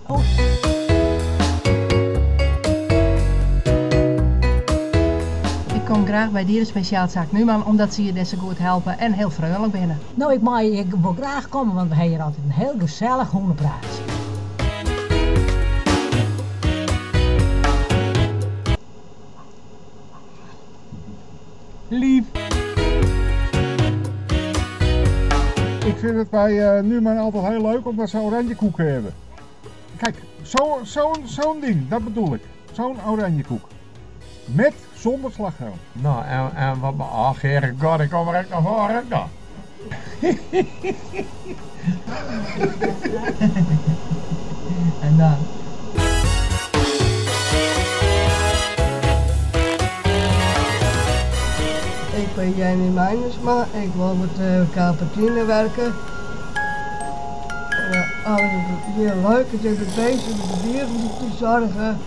Oh. Ik kom graach by dierespesjaalsaak Numan omdat se je dêr sa goed helpe en hiel freonlik binne. No, ik mei ik wol graach komme, want we ha hjir altyd in hiel gesellich hûnepraatsje. Lief. Ik vind het bij Numan altijd heel leuk omdat ze oranjekoeken hebben. Kijk, zo'n zo, ding, dat bedoel ik. Zo'n oranjekoek. Met, zonder slagroom. Nou, en wat me... Ach, heere god, ik kom er echt naar voren. Nou. En dan? Ik ben Jenny Meinersma, ik wil met Capuccine werken. En, alles is heel leuk, ik ben bezig met de dieren te zorgen.